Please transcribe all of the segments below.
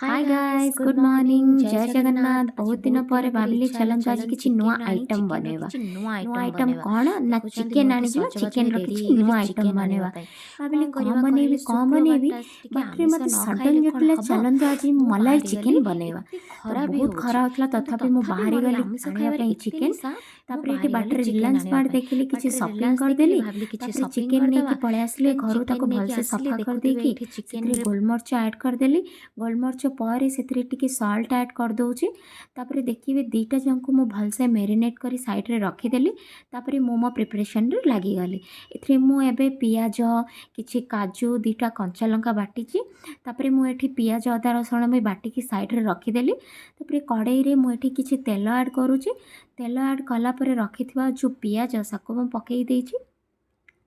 ହାଏ guys, good morning, ଜୟ ଜଗନ୍ନାଥ। ବହୁତ ଦିନ ପରେ ଭାବିଲି, ଚାଲନ୍ତୁ ଆଜି କିଛି ନୂଆ ଆଇଟମ୍ ବନେଇବା। ନୂଆ ଆଇଟମ୍ କ'ଣ ନା ଚିକେନ୍ ଆଣିଯିବା, ଚିକେନ୍ର କିଛି ନୂଆ ଆଇଟମ୍ ବନେଇବା। ଭାବିଲି କ'ଣ ବନେଇବି, କ'ଣ ବନେଇବି? ବାଟରେ ମୋତେ ସଡନ୍ ଜୁଟିଲା, ଚାଲନ୍ତୁ ଆଜି ମଲାଇ ଚିକେନ୍ ବନେଇବା। ତ ବହୁତ ଖରା ହେଉଥିଲା, ତଥାପି ମୁଁ ବାହାରି ଗଲି ଆଣିବା ପାଇଁ ଚିକେନ୍। ତାପରେ ଏଠି ବାଟରେ ରିଲାଏନ୍ସ ମାର୍ଟ ଦେଖିଲି, କିଛି ସପିଂ କରିଦେଲି। ତାପରେ ଚିକେନ୍ ନେଇକି ପଳେଇ ଆସିଲି ଘରୁ। ତାକୁ ଭଲସେ ସଫା କରିଦେଇକି ସେଥିରେ ଗୋଲମରିଚ ଆଡ଼୍ କରିଦେଲି। ଗୋଲମରିଚ ପରେ ସେଥିରେ ଟିକେ ସଲ୍ଟ ଆଡ଼୍ କରିଦେଉଛି। ତାପରେ ଦେଖିବେ, ଦୁଇଟା ଯାଙ୍କୁ ମୁଁ ଭଲସେ ମେରିନେଟ୍ କରି ସାଇଡ଼୍ରେ ରଖିଦେଲି। ତାପରେ ମୁଁ ମୋ ପ୍ରିପାରେସନ୍ରେ ଲାଗିଗଲି। ଏଥିରେ ମୁଁ ଏବେ ପିଆଜ, କିଛି କାଜୁ, ଦୁଇଟା କଞ୍ଚା ଲଙ୍କା ବାଟିଛି। ତାପରେ ମୁଁ ଏଠି ପିଆଜ, ଅଦା, ରସୁଣ ବି ବାଟିକି ସାଇଡ଼୍ରେ ରଖିଦେଲି। ତାପରେ କଡ଼େଇରେ ମୁଁ ଏଠି କିଛି ତେଲ ଆଡ଼୍ କରୁଛି। ତେଲ ଆଡ଼୍ କଲା ପରେ ରଖିଥିବା ଯେଉଁ ପିଆଜ, ତାକୁ ମୁଁ ପକାଇ ଦେଇଛି।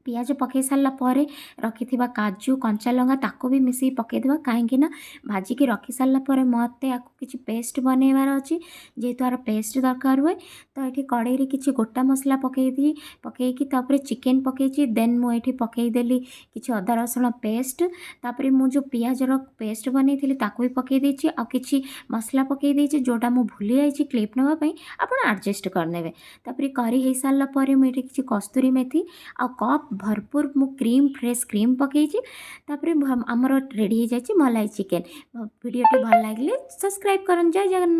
ପିଆଜ ପକାଇ ସାରିଲା ପରେ ରଖିଥିବା କାଜୁ, କଞ୍ଚା ଲଙ୍କା, ତାକୁ ବି ମିଶାଇକି ପକାଇଦେବା, କାହିଁକି ନା ଭାଜିକି ରଖି ସାରିଲା ପରେ ମୋତେ ଆକୁ କିଛି ପେଷ୍ଟ ବନେଇବାର ଅଛି, ଯେହେତୁ ଆର ପେଷ୍ଟ ଦରକାର ହୁଏ। ତ ଏଠି କଡ଼େଇରେ କିଛି ଗୋଟା ମସଲା ପକାଇକି ତାପରେ ଚିକେନ୍ ପକାଇଛି। ଦେନ୍ ମୁଁ ଏଠି ପକାଇଦେଲି କିଛି ଅଦା ରସୁଣ ପେଷ୍ଟ। ତାପରେ ମୁଁ ଯେଉଁ ପିଆଜର ପେଷ୍ଟ ବନେଇଥିଲି, ତାକୁ ବି ପକାଇ ଦେଇଛି ଆଉ କିଛି ମସଲା ପକାଇ ଦେଇଛି, ଯେଉଁଟା ମୁଁ ଭୁଲି ଯାଇଛି କ୍ଲିପ୍ ନେବା ପାଇଁ। ଆପଣ ଆଡ଼ଜଷ୍ଟ କରିନେବେ। ତାପରେ କରି ହେଇସାରିଲା ପରେ ମୁଁ ଏଠି କିଛି କସ୍ତୁରୀ ମେଥି ଆଉ କପ୍ ଭରପୁର ମୁଁ କ୍ରିମ୍, ଫ୍ରେଶ୍ କ୍ରିମ୍ ପକାଇଛି। ତାପରେ ଆମର ରେଡ଼ି ହେଇଯାଇଛି ମଲାଇ ଚିକେନ୍। ଭିଡ଼ିଓଟି ଭଲ ଲାଗିଲେ ସବସ୍କ୍ରାଇବ୍ କରନ୍ତୁ। ଜୟ ଜଗନ୍ନାଥ।